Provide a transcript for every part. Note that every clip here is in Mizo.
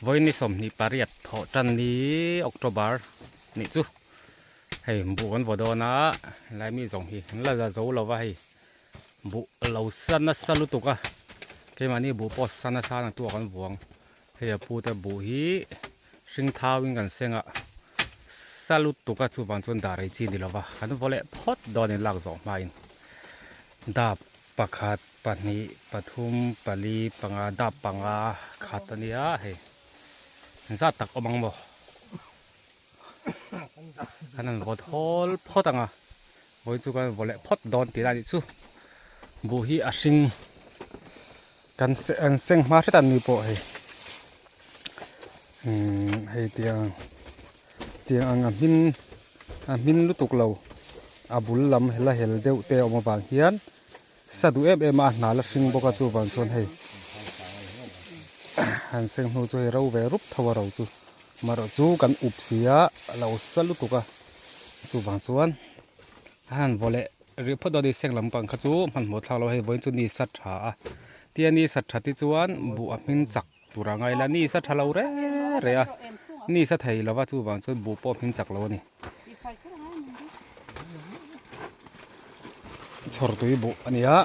Vawiin ni 28 thawh tan ni October nih chu hei buh kan vaw dawn a helai mi zawng hi an la za zo lo va hei buh lo sa nasa lutuk a keimahni buh pawh sa nasa ang tuah kan vuang hei a pute buh hi hring thau in kan seng a sa lutuk a chuvang chuan dah rei chi ni lo va kan vaw leh phawt dawn in lak zawh hmain dap pakhat pahnih pathum pali panga dap panga khat a nia hei zat tak awm ang maw. Kan han vawt hawl phawt ang a, vawi chu kan vaw leh phawt dawn tih lai a nih chu. Buh hi a hring kan an seng hma hret a ni pawh hei umm hei tiang tiang ang a hmin a hmin lutuk lo a bul lam la hel deuh te a awm avang hian sa duh em em a a hna la hring bawk a chuvang chuan hei han seng hnu chu hei ro ve rup tho a ro chu. Marawh chu kan up si a, a lo sa lutuk a, chuvang chuan a han vaw leh rih phawt dawn a ni seng lampang kha chu hmanhmawh thlak lo hei vawiin chu ni sa tha a, tia ni sa tha te chuan buh a hmin chak tur a ngai la, ni sa tha lo reng reng a, ni sa thei lo va chuvang chuan buh pawh a hmin chak lo a ni. Chhawrtui buh a ni a,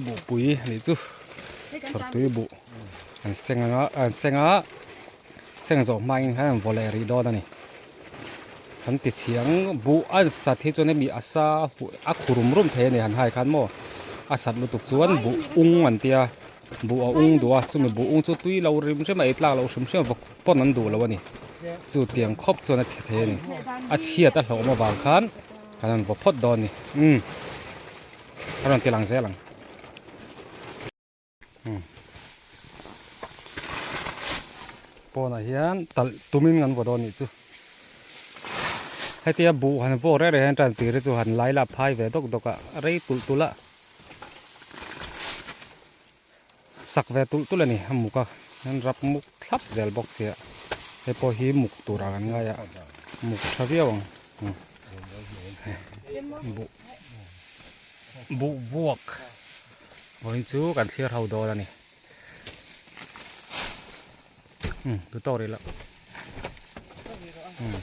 buhpui a nih chu chhawrtui buh. An seng anga an seng a seng zawh hmain hian an vaw leh rih dawn a ni an ti chhiang buh an sat hi chuan hemi a sa a khu rum rum thei a ni han hai khan maw a sat lutuk chuan buh ung an tia buh a ung duh a chumi buh ung chu tui lo rim hrim a ei tlak loh hrim hrim a vawk pawn an duh lo a ni chu tiang khawp chuan a chhe thei a ni a chhiat a hlawm avang khan kan han vaw phawt dawn a ni umm a rawn ti lang zel ang. Pawnah hian talh tumin kan vaw dawn nih chu hetia buh han vaw reng reng hian tan tir hi chu han lai la phai ve dawk dawk a rei tulh tulh a sak ve tulh tulh a ni a muk a an rap muk thlap zel bawk sia hei pawh hi muk turah kan ngai a muk tha viau ang buh buh vuak. Vawiin chu kan thlir ho dawn a ni. Um, tu tawk rih loh. Um.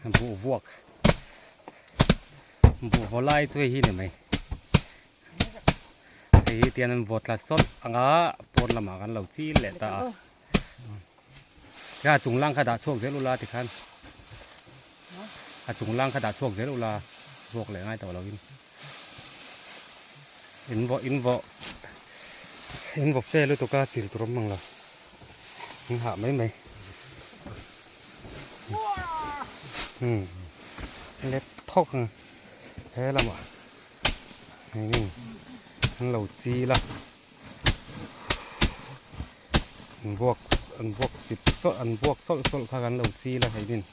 Um. Buh vuak. Buh vaw lai chu hei hi ni mai. Hei hi tian an vaw tla sawlh anga pawn lamah kan lo chil leh ta a. Kha a chung lang kha dah chhuak zel ula tikhan a chung lang kha dah chhuak zel ula vuak leh ngai tawh lovin in vawh in vawh in vawh fe lutuk a chil tur awm mang lo in hah mai mai um let thawk ang he lamah hei an lo chil a. An vuak an vuak chip sawlh an vuak sawlh sawlh kha kan lo chil a hei din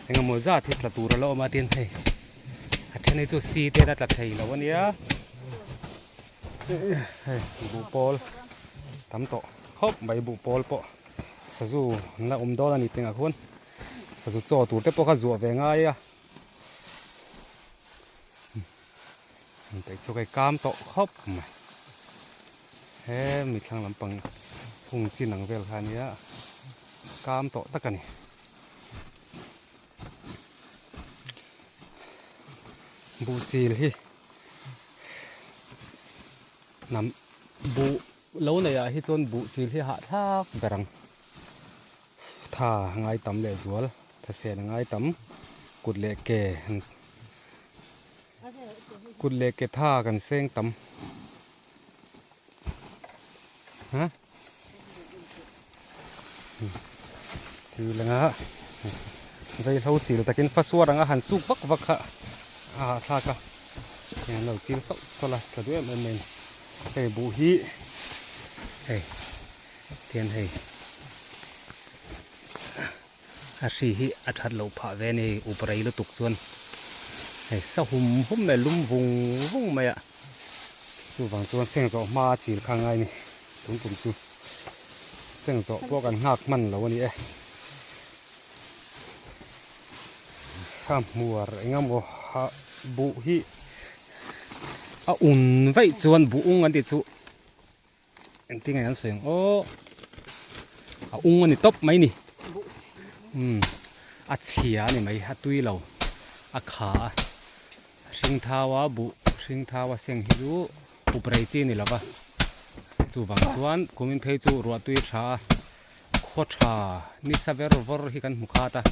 engemaw zat hi tla tur a la awm a tin hei a then hi chu si te a tla thei lo a nia hei buh pawl tam tawh khawp mai buh pawl pawh sazu an la awm dawn a ni tengah khuan sazu chaw tur te pawh kha zuah ve ngai a. Hei chu hei kam tawh khawp mai he mi thlang lampang hung chin ang vel kha ania kam tawh tak a ni. Buh chil hi hnam buh lo neih ah hi chuan buh chil hi hahthlak ber ang. Tha ngai tam leh zual tha sen a ngai tam kut leh ke kut leh ke tha kan seng tam ha chil anga vaihlo chil takin fasuar anga han suk vak vak kha a hahthlak a hei an lo chil sawlh sawlh a tla duh em em mai a ni hei buh hi hei. Tihian hei a hri hi a that loh phah ve a ni hei up rei lutuk chuan hei sa hum hum leh lum vung vung mai a chuvang chuan seng zawh hma a chil kha a ngai a ni tun tum chu seng zawh pawh kan nghak hman lo a ni e. A hmuar engemaw ha buh hi a un vaih chuan buh ung an tih chu engtin nge an sawi ang aw a ung a ni tawp mai ni umm a chhia a ni mai a tui lo a kha a hring thau a buh hring thau a seng hi chu up rei chi a ni lo va chuvang chuan kumin phei chu ruah tui tha a khaw tha nisa ver vawr hi kan hmu khat a.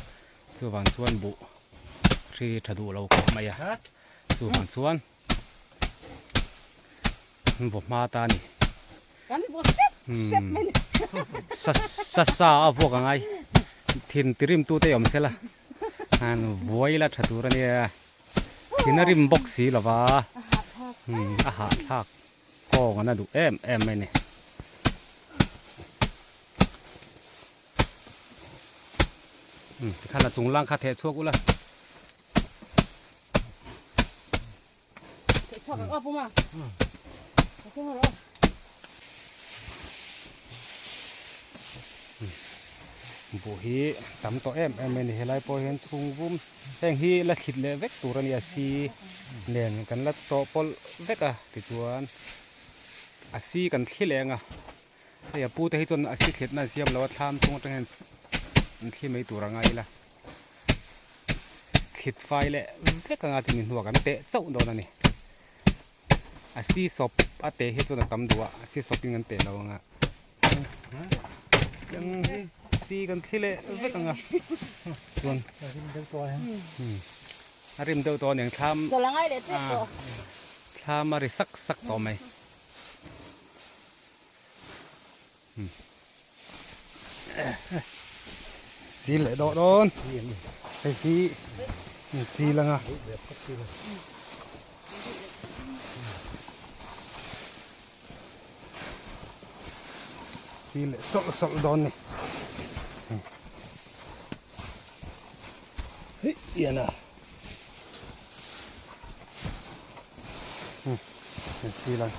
Chuvang chuan buh hri tha duh lo khawp mai a, chuvang chuan an vaw hma ta a ni. Kan vaw hrep hrep mai ni. Sa sa sa a vuak angai thin tirim tu te awm sela an vuai la tha tur a nia thin a rim bawk si lova a hahthlak kawng an a duh em em mai a ni. Tikhan a chung lang kha theh chhuak ula. Theh chhuak ang aw puma. Theh chhuak ang. Buh hi tam tawh em em mai a ni helai pawh hian chhung vum heng hi la thlit leh vek tur a ni a si nen kan la tawh pawlh vek a tichuan a si kan thli leh ang a. Hei a pu te hi chuan a si thletna an siam lo a thlam chung atang hian an thli mai tur a ngai ila thlit fai leh vek anga chumi hnuah kan teh chauh dawn a ni a si sawp a teh hi chuan a tam duh a a si sawp in kan teh lo anga si kan thli leh vek anga chuan a rim deuh tawh a niang thlam thlam a ri sak sak tawh mai. Chil leh dawh dawn hei hi chil anga chil leh sawlh sawlh dawn ni hei ian a chil ang.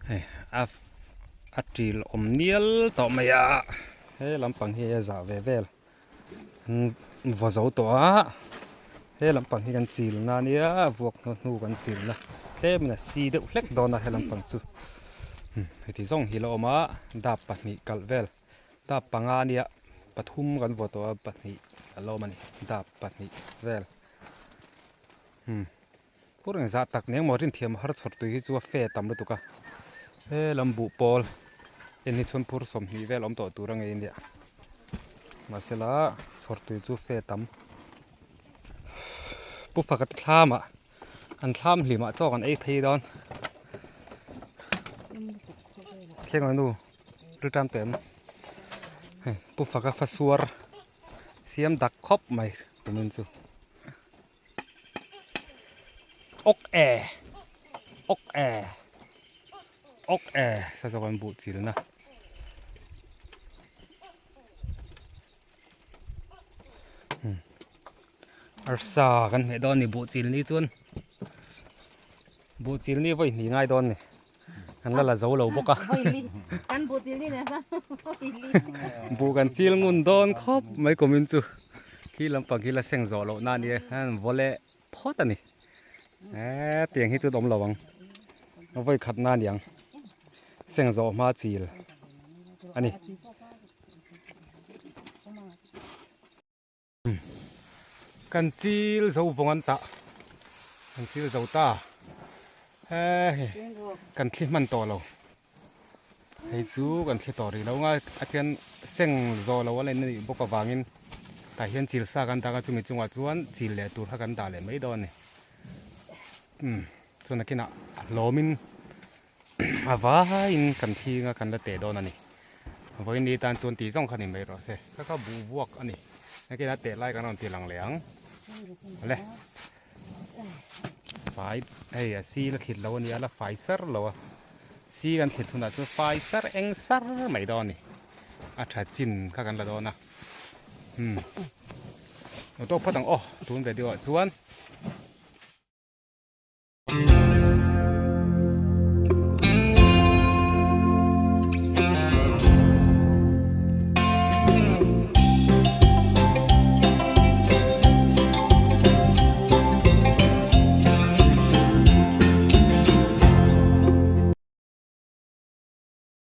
Hei a a til awm nial tawh mai a he lampang hi a zah ve vel an vaw zo tawh a he lampang hi kan chil na ania vuak hnu hnu kan chil na tlem in a si deuh hlek dawn a he lampang chu heti zawng hi la awm a dap pahnih kalh vel dap panga ania pathum kan vaw tawh a pahnih a la awm a ni dap pahnih vel. Pur engzah tak nen maw rinthiam har chhawr tui hi chu a fe tam lutuk a, he lam buh pawl en hi chuan phur 20 vel awm tawh tur a ngei ania mahsela chhawr tui chu fe tam pu faka te thlam ah an thlam hlim ah chaw kan ei phei dawn thleng ang nu rilṭam teh em hei pu faka fa suar siam dak khawp mai tumin chu. Ok e ok e ok e sa zawk an buh chilna arsa kan hmeh dawn ni buh chil ni chuan buh chil ni vawi hnih ngai dawn ni Kan la la zo lo bawk a. Kan buh chil ni nen chuan Buh kan chil ngun dawn khawp mai kumin chu. Khi lampang khi la seng zawh loh na ania hian vaw leh phawt a ni. Eee tiang hi chu awm lo ang. Vawi khat na aniang. Seng zawh hma chil a ni. Kan chil zo vawng an tah kan chil zo ta he hei kan thli hman tawh lo hei chu kan thli tawh rih lo nga a chuan seng zawh lo a la in anih bawk avangin tah hian chil sa kan dak a chumi chungah chuan chil leh tur kha kan dah leh mai dawn a ni umm chuan nakinah a hlawmin A vaiin kan thing a kan la teh dawn a ni. Vawiin ni tan chuan tih zawng kha ni mai rawh se. Kha kha buh vuak a ni. Hengkina teh lai kan rawn ti lang leh ang. Awle. Fai hei a si la thlit lo a nia la fai sar lo a. Si kan thlit hunah chuan fai sar eng sar mai dawn a ni. A tha chin kha kan la dawn a. Umm. Lo tawk phawt ang aw tun video ah chuan.